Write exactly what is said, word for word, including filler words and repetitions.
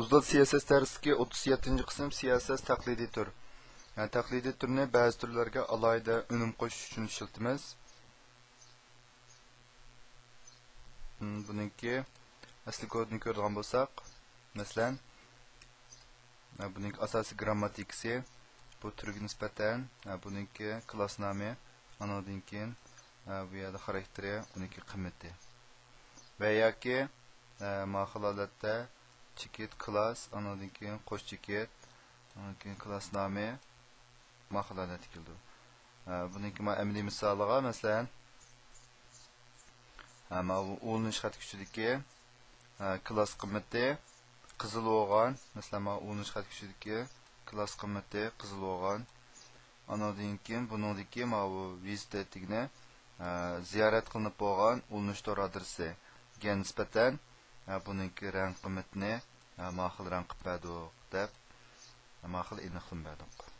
ئۇزدۇل سىياسەت دەرسلىكى ئوتتۇز يەتتىنچى قىسىم، سىياسەت تەقلىدىي تۈر. يەنى تەقلىدىي تۈرنى بەزى تۈرلەرگە ئالاھىدە ئۈنۈم قوشۇش ئۈچۈن ئىشلىتىمىز. م، بۇنىڭكى ئەسلى كودىنى كۆرىدىغان بولساق، مەسىلەن، ە، بۇنىڭكى ئاساسىي گىرامماتىكىسى، بۇ تۈرگە نىسبەتەن، ە، بۇنىڭكى كلاس نامى، ئانىڭدىن كېيىن، ە، بۇ يەردە خاراكتېرى، بۇنىڭكى قىممىتى. ۋە ياكى، ئە، ما خىل ھالەتتە چېكىت كلاس، ئانىڭدىن كېيىن قوش چېكىت، ئانىڭدىن كېيىن كلاس نامى، ما خىل ھالەتتە كېلىدۇ. ئە، بۇنىڭكى ما ئەمەلىي مىسالىغا، مەسىلەن، ئە، ماۋۇ ئۇلىنىش خەت كۈچىدىكى، ئە، كلاس قىممىتى قىزىل بولغان. مەسىلەن، ماۋۇ ئۇلىنىش خەت كۈچىدىكى كلاس قىممىتى قىزىل بولغان. ئانىڭدىن كېيىن بۇنىڭدىكى ماۋۇ ۋىزىت دېگىنى، ئە، زىيارەت قىلىنىپ بولغان ئۇلىنىش تور ئادرېسىگە نىسبەتەن، ئە، بۇنىڭكى رەڭ قىممىتىنى، ئە، ما خىل رەڭ قىلىپ بەردۇق دەپ، ما خىل ئېنىقلىما بەردۇق.